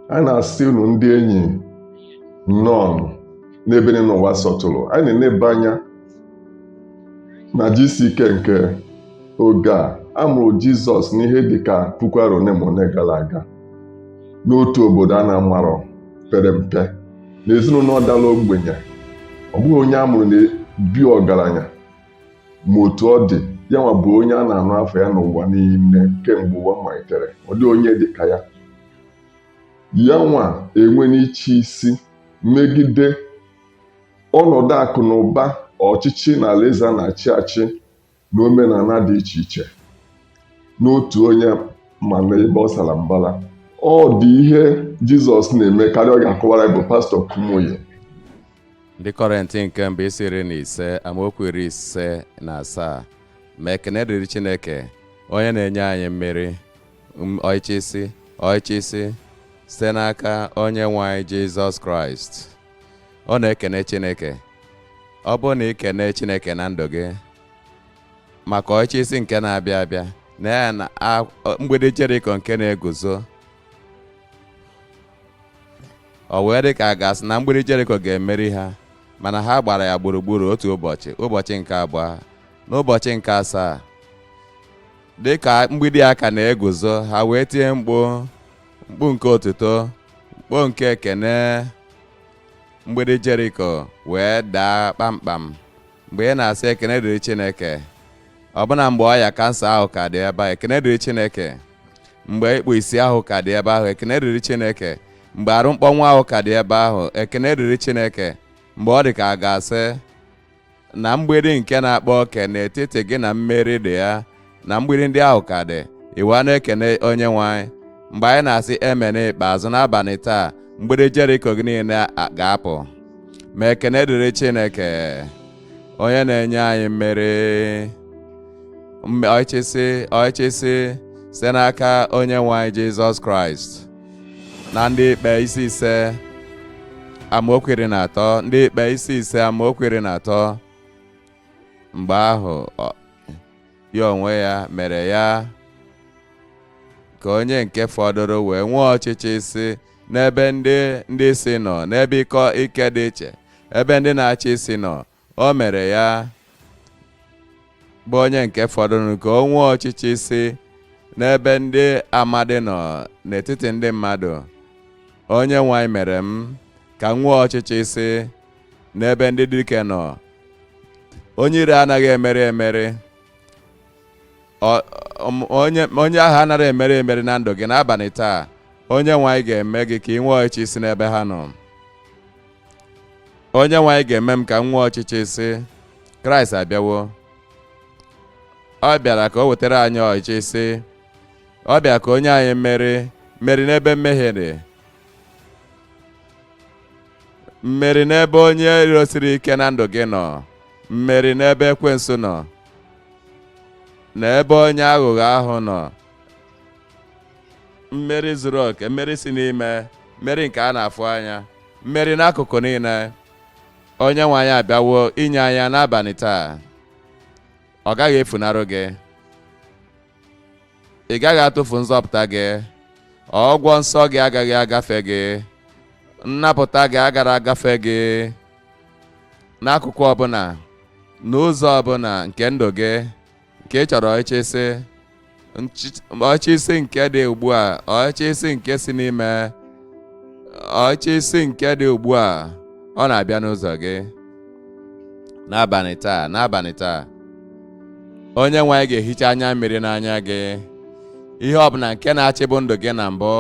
Anyị na-asị unu ndị enyi nnọọ n'ebe niile ụwa sọtụrụ. Anyị na-eneba anya na GCK nke oge a. A mụrụ Jizọs n'ihe dị ka puku arọ one ma one gara aga n'otu obodo a na-amarọ pere mpe n'ezinụlọ dara ogbenye. Ọ bụghị onye a mụrụ na-ebi ọgaranya, ma otu ọ dị, ya nwa bụ onye a na-anụ afa ya n'ụwa niile kemgbe ụwa malitere. Ọ dịghị onye dị ka ya. Ya nwa enwe n'ịchị isi megide ọnọdụ akụ na ụba, ọchịchị na alaeze a na-achị achị na omenala dị iche iche n'otu onye ma n'ebe ọ sara mbara. Ọ dị ihe Jizọs na-eme karịa ọ ga-akọwara bụ Pastọ Kumuyi. Ndị Kọrịntị nke mbụ isi 15 amaokwu 57. Ma ekene dịrị Chineke onye na-enye anyị mmeri ọchịchị ọchịchị site n'aka onye nwe anyị Jizọs Kraịst. Ọ na-ekene Chineke. Ọ bụrụ na ị kene Chineke na ndụ gị maka ọchịchị nke na-abịa abịa na ya na mgbidi Jeriko nke na-eguzo, o wee dị ka a ga-asị na mgbidi Jeriko ga-emeri ha, mana ha gbara ya gburugburu otu ụbọchị, ụbọchị nke abụọ, n'ụbọchị nke asaa, dị ka mgbidi a ka na-eguzo, ha wee tie mkpu, mkpu nke otuto, mkpu nke ekene. Mgbidi Jeriko wee daa kpamkpam. Mgbe ị na-asị ekene dịrị Chineke, ọbụna mgbe ọya kansa ahụ ka dị ebe a, ekene dịrị Chineke. Mgbe ikpu isi ahụ ka dị ebe ahụ, ekene dịrị Chineke. Mgbe arụ mkpọnwụ ahụ ka dị ebe ahụ, ekene dịrị Chineke. Mgbe ọ dị ka a ga-asị na mgbidi nke na-akpa oke n'etiti gị na mmeri dị ya, na mgbidi ndị ahụ ka dị, ị wee na-ekene onye nwe anyị. Mgbe anyị na-asị amen n'ikpeazụ n'abalị taa, mgbidi Jeriko gị niile ga-apụ. Ma ekene dịrị Chineke onye na-enye anyị mmeri ọchịchị ọchịchị site n'aka onye nwe anyị Jizọs Kraịst. Na Ndị Ikpe isi 5 amaokwu 13, Ndị Ikpe isi 5 amaokwu 13. Mgbe ahụ ya onwe ya mere ya ka onye nke fọdụrụ wee nwee ọchịchị isi n'ebe ndị isi nọ, n'ebe ike dị iche, ebe ndị na-achị isi nọ. O mere ya bụ onye nke fọdụrụ ka o nwee ọchịchị isi n'ebe ndị amadi nọ n'etiti ndị mmadụ. Onye nwe anyị mere m ka m nwee ọchịchị isi n'ebe ndị dike nọ. Onye iro anaghị emeri emeri. Onye ahụ anaghị emeri emeri na ndụ gị n'abalị taa, onye nwe anyị ga-eme gị ka ị nwee ọchịchị isi n'ebe ha nọ. Onye nwe anyị ga-eme m ka m nwee ọchịchị isi. Kraịst abịawo. Ọ bịara ka o wetara anyị ọchịchị isi. Ọ bịara ka o nye anyị mmeri, mmeri n'ebe mmehie dị, mmeri n'ebe onye iro siri ike na ndụ gị nọ, mmeri n'ebe ekwensu nọ, na ebe onye aghụghọ ahụ nọ, mmeri zuru oke, mmeri si n'ime, mmeri nke a na-afụ anya, mmeri n'akụkụ niile. Onye nwe anyị abịawo inye anyị ya n'abalị taa. Ọ gaghị efunarụ gị. Ị gaghị atụfu nzọpụta gị. Ọgwọ nsọ gị agaghị agafe gị. Nnapụta gị agara agafe gị. N'akụkụ ọbụla, n'ụzọ ọbụla nke ndụ gị nke ị chọrọ ọchịchị, ọchịchị nke dị ugbu a, ọchịchị nke si n'ime, ọchịchị nke dị ugbu a, ọ na-abịa n'ụzọ gị n'abalị taa. N'abalị taa, onye nwe anyị ga-ehicha anya mmiri n'anya gị. Ihe ọbụla nke na-achịbụ ndụ gị na mbụ,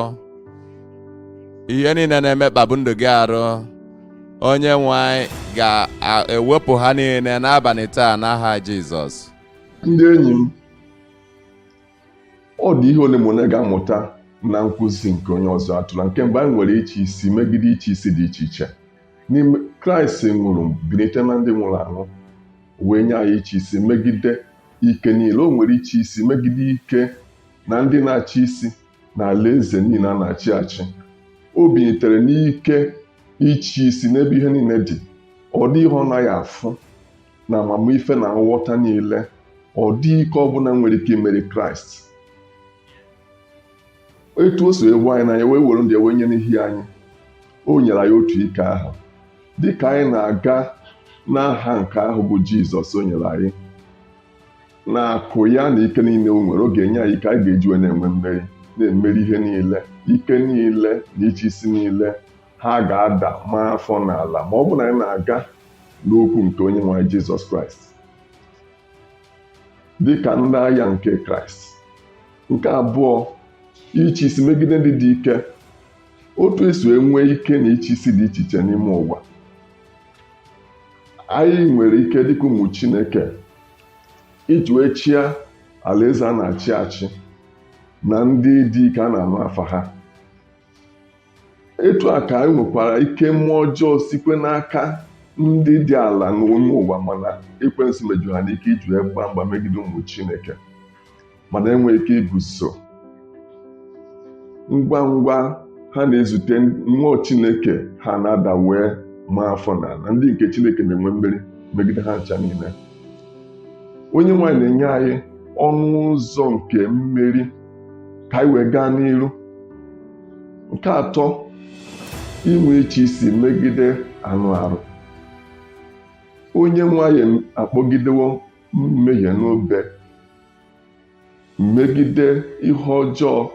ihe niile na-emekpabụ ndụ gị arụ, onye nwe anyị ga-ewepụ ha niile n'abalị taa n'aha Jizọs. Ndị enyi m, ọ dị ihe ole ma ole ga-amụta na nkụzi nke onye ọzụzụ atụrụ. Nke mbụ, anyị nwere ịchị isi megide ịchị isi dị iche iche. N'ime Kraịst nwụrụ, bilite na ndị nwụrụ anwụ, wee nye anyị ịchị isi megide ike niile. O nwere ịchị isi megide ike na ndị na-achị isi na alaeze niile a na-achị achị. O bilitere n'ike ịchị isi n'ebe ihe niile dị. Ọ dị ihe ọ naghị afụ na amamife na nghọta niile. Ọ dị ike ọbụla nwere ike imeri Kraịst. Etu o si wee hụ anyị n'anya wee were ndụ ya wee nye n'ihi anyị, o nyere anyị otu ike ahụ. Dịka anyị na-aga n'aha nke ahụ bụ Jizọs o nyere anyị, na akụ ya na ike niile o nwere, ọ ga-enye anyị ike anyị ga-eji wee na-enwe mmeri, na-emeri ihe niile, ike niile na ịchị isi niile. Ha ga-ada maa afọ n'ala ma ọ bụrụ na anyị na-aga n'okwu nke onye nwe anyị Jizọs Kraịst dị ka ndị agha nke Kraịst. Nke abụọ, ịchị isi megide ndị dị ike. Otu esi enwe ike na ịchị isi dị iche iche n'ime ụwa, anyị nwere ike dịka ụmụ Chineke iji wee chịa alaeze a na-achị achị na ndị dị ike a na-anụ afa ha. Etu a ka anyị nwekwara ike mmụọ ọjọọ sikwe n'aka ndị dị ala n'ime ụwa, mana ekwensu mejuru ha n'ike iji wee gbaa mgba megide ụmụ Chineke, mana enweghị ike iguzo. Ngwa ngwa ha na-ezute mmụọ Chineke, ha na-ada wee maa afọ n'ala. Ndị nke Chineke na-enwe mmeri megide ha ncha niile. Onye nwe anyị na-enye anyị ọnụ ụzọ nke mmeri ka anyị wee gaa n'iru. Nke atọ, inwe ịchị isi megide anụ arụ. Onye nwe anyị akpọgidewo mmehie n'obe megide ihe ọjọọ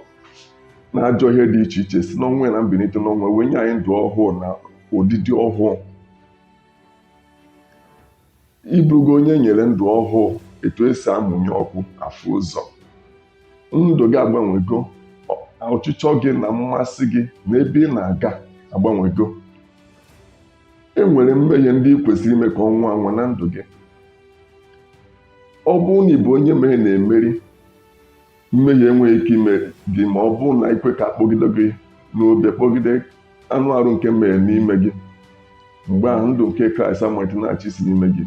na ajọ ihe dị iche iche, si n'ọnwụ ya na mbilite n'ọnwụ wee nye anyị ndụ ọhụụ na ụdịdị ọhụụ. Ịbụrụgo onye nyere ndụ ọhụụ, etu esi amụnye ọkụ afụ ụzọ, ndụ gị agbanwego, ọchịchọ gị na mmasị gị na ebe ị na-aga agbanwego. E nwere mmehie ndị ị kwesịrị ime ka ọ nwụọ anwụ na ndụ gị. Ọ bụrụ na ị bụ onye mmehie na-emeri, mmehie enweghị ike ime gị ma ọ bụrụ na ikwe ka akpọgide gị n'obe, kpọgide anụ arụ nke mmehie n'ime gị. Mgbe ahụ ndụ nke Kraịst amalite na-achị isi n'ime gị.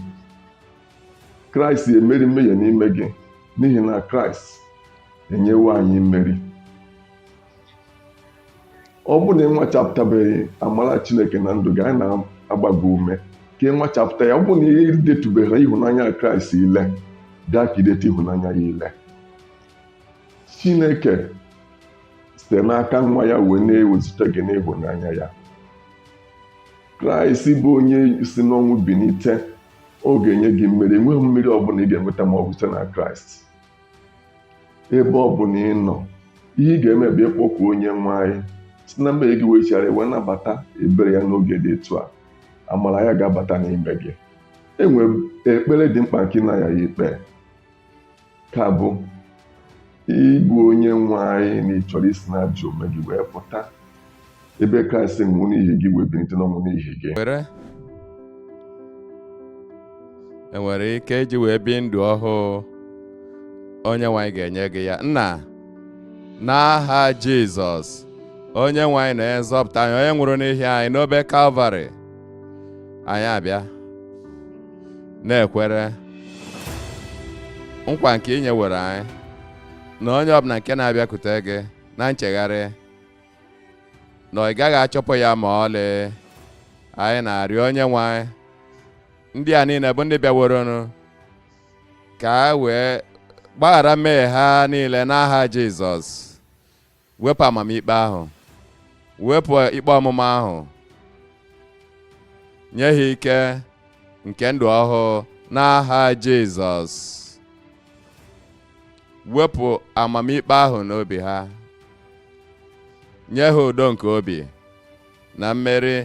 Kraịst emeri mmehie n'ime gị, n'ihi na Kraịst enyewo anyị mmeri. Ọ bụrụ na ị nwachapụtabeghị amara Chineke na ndụ gị, anyị na-agba gị ume ka ị nwachapụta ya. Ọ bụrụ na ị detụbeghị ịhụnanya Kraịst ile, bịa ka idete ịhụnanya ya ile. Chineke site n'aka nwa ya wee na-ewezute gị n'ịhụnanya ya. Kraịst bụ onye si n'ọnwụ bilite, ọ ga-enye gị mmeri. Enweghị mmeri ọbụla ị ga-enweta ma ọ bụ site na Kraịst. Ebe ọ bụla ị nọ, ihe ị ga-eme bụ ịkpọku onye nwe anyị si na mmehie gị wee chigharịa wee nabata ebere ya n'oge dị etu a. Amara ya ga-abata n'ime gị. E nwere ekpere dị mkpa nke ị na-aghaghị ikpe, ka bụ ịgwa onye nwe anyị na ị chọrọ isi na ajọ omume gị wee pụta, ebe Kraịst nwụrụ n'ihi gị wee bilite n'ọnwụ n'ihi gị. Were enwere ike iji wee bi ndụ ọhụụ, onye nwe anyị ga-enye gị ya. Nna, n'aha Jizọs, onye nwe anyị na nzọpụta anyị, onye nwụrụ n'ihi anyị n'obe Kalvarị, anyị abịa na-ekwere nkwa nke ị nyewere anyị na onye ọbụla nke na-abịakwute gị na nchegharị na ị gaghị achụpụ ya ma ọlị. Anyị na-arịọ onye nwe anyị, ndị a niile bụ ndị bịaworonụ, ka a wee gbaghara mmehie ha niile n'aha Jizọs. Wepụ amamikpe ahụ, wepụ ikpe ọmụma ahụ, nye ha ike nke ndụ ọhụụ n'aha Jizọs. Wepụ amamikpe ahụ n'obi ha, nye ha udo nke obi na mmeri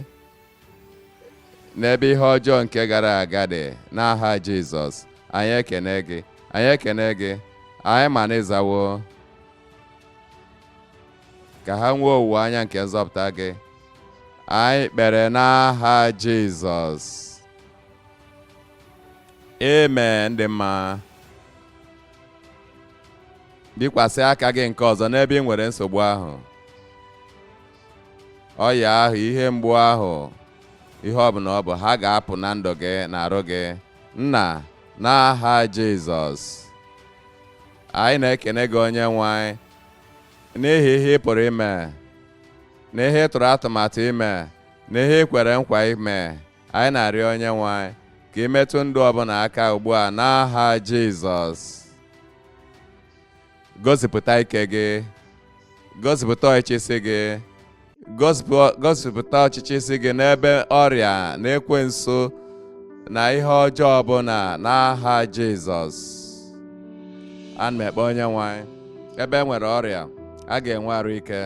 n'ebe ihe ọjọọ nke gara aga dị n'aha Jizọs. Anyị ekene gị, anyị ekene gị, anyị ma na ịzawo. Ka ha nwee owuwe anya nke nzọpụta gị. Anyị kpere n'aha Jizọs. Amen. Dị mma. Bikwasị aka gị nke ọzọ n'ebe ị nwere nsogbu ahụ, ọya ahụ, ihe mgbu ahụ, ihe ọbụla ọ bụ, ha ga-apụ na ndụ gị na arụ gị. Nna, n'aha Jizọs, anyị na-ekene gị onye nwe anyị n'ihi ihe ị pụrụ ime, na ihe ị tụrụ atụmatụ ime, na ihe ị kwere nkwa ime. Anyị na-arịọ onye nwe anyị ka ị metụ ndụ ọbụla aka ugbu a n'aha Jizọs. Gosipụta ike gị, Gosipụta ọchịchị gị, gosipụta ọchịchị isi gị n'ebe ọrịa na ekwensu na ihe ọjọọ ọbụla n'aha Jizọs. Ana m ekpe onye nwe anyị, ebe e nwere ọrịa, a ga-enwe arụ ike.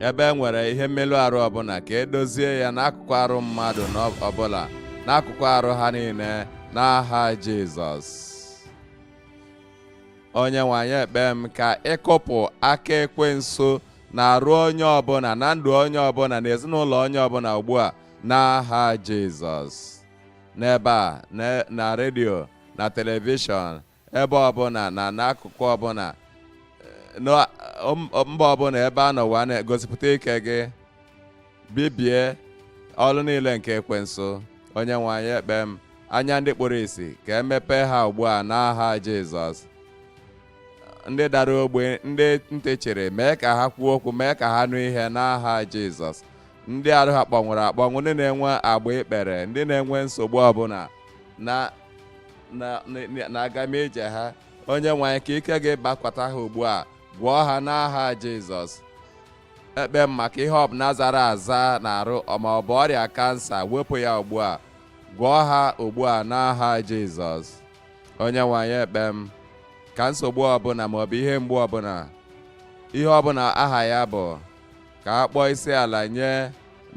Ebe e nwere ihe mmerụ arụ ọbụla, ka edozie ya n'akụkụ arụ mmadụ ọbụla, n'akụkụ arụ ha niile n'aha Jizọs. Onye nwe anyị, ekpe m ka ịkụpụ aka ekwensu na-arụ onye ọbụla, na ndụ onye ọbụla, na ezinụlọ onye ọbụla ugbu a n'aha Jizọs. N'ebe a, na redio, na telivishọn, ebe ọbụla, na n'akụkụ ọbụla, mba ọbụla ebe a nọwa, na-egosipụta ike gị, bibie ọrụ niile nke ekwensu. Onye nwe anyị, ekpe m, anya ndị kpụrụ isi, ka emepee ha ugbu a n'aha Jizọs. Ndị dara ogbe, ndị ntị chịrị, mee ka ha kwuo okwu, mee ka ha nụ ihe n'aha Jizọs. Ndị arụ ha kpọnwụrụ akpọnwụ, ndị na-enwe agba ikpere, ndị na-enwe nsogbu ọbụla na na agamije ha, onye nwe anyị, ka ike gị bakwata ha ugbu a, gwọọ ha n'aha Jizọs. Ekpe m maka ihe ọbụla zara aza na-arụ, ma ọ bụ ọrịa kansa, wepụ ya ugbu a, gwọọ ha ugbu a n'aha Jizọs. Onye nwe anyị, ekpe m ka nsogbu ọbụla maọbụ ihe mgbu ọbụla, ihe ọbụla aha ya bụ, ka a kpọọ isi ala nye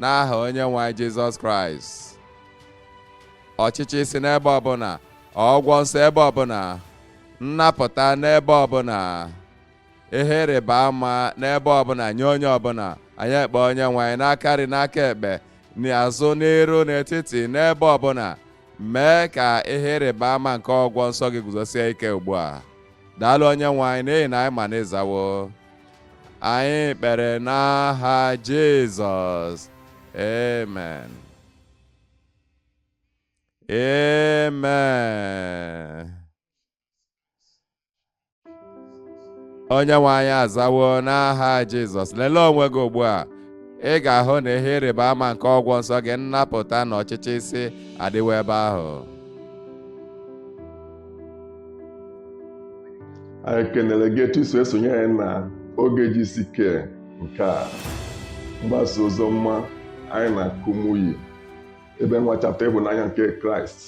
n'aha onye nwe anyị Jizọs Kraịst. Ọchịchị si n'ebe ọbụla, ọgwọ nsọ ebe ọbụla, nnapụta n'ebe ọbụla, ihe ịrịba ama n'ebe ọbụla nye onye ọbụla. Anyị ekpe onye nwe anyị, n'aka nri, n'aka ekpe, n'azụ, n'iru, n'etiti, n'ebe ọbụla, mee ka ihe ịrịba ama nke ọgwọ nsọ gị guzosie ike ugbu a. Daalụ, onye nwe anyị, n'ihi na anyị ma na ịzawo. Anyị kpere n'aha Jizọs, amen, amen. Onye nwe anyị azawo n'aha Jizọs. Lelee onwe gị ugbu a, ị ga-ahụ na ihe ịrịba ama nke ọgwọ nsọ gị, nnapụta na ọchịchị isi adịwo ebe ahụ. Anyị kenere gị etu iso esonye anyị na oge GCK nke a, mgbasa ozi ọma anyị na Kumuyi, ebe nwa chapta ịhụnanya nke Kraịst.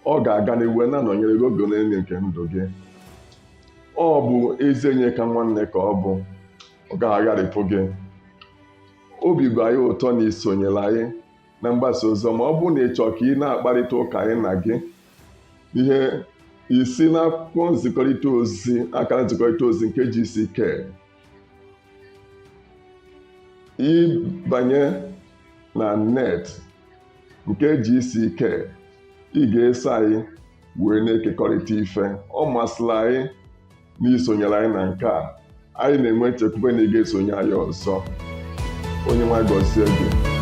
Ọ ga-aga n'ihu na-anọnyere gị oge niile nke ndụ gị. Ọ bụ ezi enyi ka nwanne ka ọ bụ, ọ gaghị agharịpụ gị. Obi bụ anyị ụtọ na isonyere anyị na mgbasa ozi ọma. Ọ bụrụ na ị chọọ ka ị na-akparịta ụka anyị na gị, ihe isi n'akwụkwọ nzikọrịta ozi, akara nzikọrịta ozi nke GCK, ịbanye na net nke GCK, ị ga-eso anyị wee na-ekekọrịta ife. Ọ masịrị anyị na isonyere anyị na nke a. Anyị na-enwe nchekwube na ị ga-esonye anyị ọzọ. Onye nwe gọzie gị.